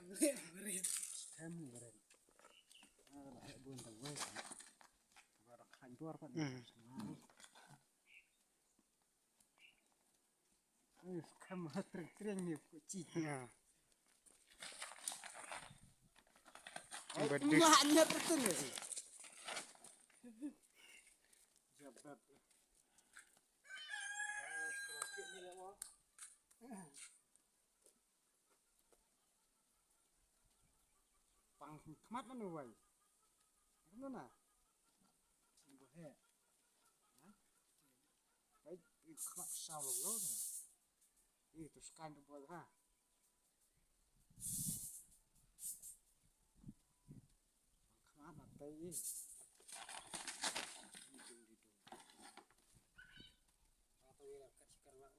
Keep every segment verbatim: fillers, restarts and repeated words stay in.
Em, beren. Ah, lah, eh, bun tang wei. Ba rak khan dor pat. Hmm. Eh, kam ha treng treng ni ko ci. Ya. Ai, badis. Mak nyet tu ni. Jabat. Eh, kerokit ni lewat. Pang khmat mano wai. Mano na? Sing bohe. Ha? Wai, khmat saw lo lo na. Ih, tu skan tu bol ha. Pang khmat na tai ih. Ni dung di dung. Apa ya kat sekarang?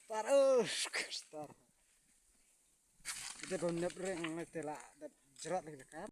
Star, oh, star. Ite ko nep reng, ite la dep jrot lagi dekat.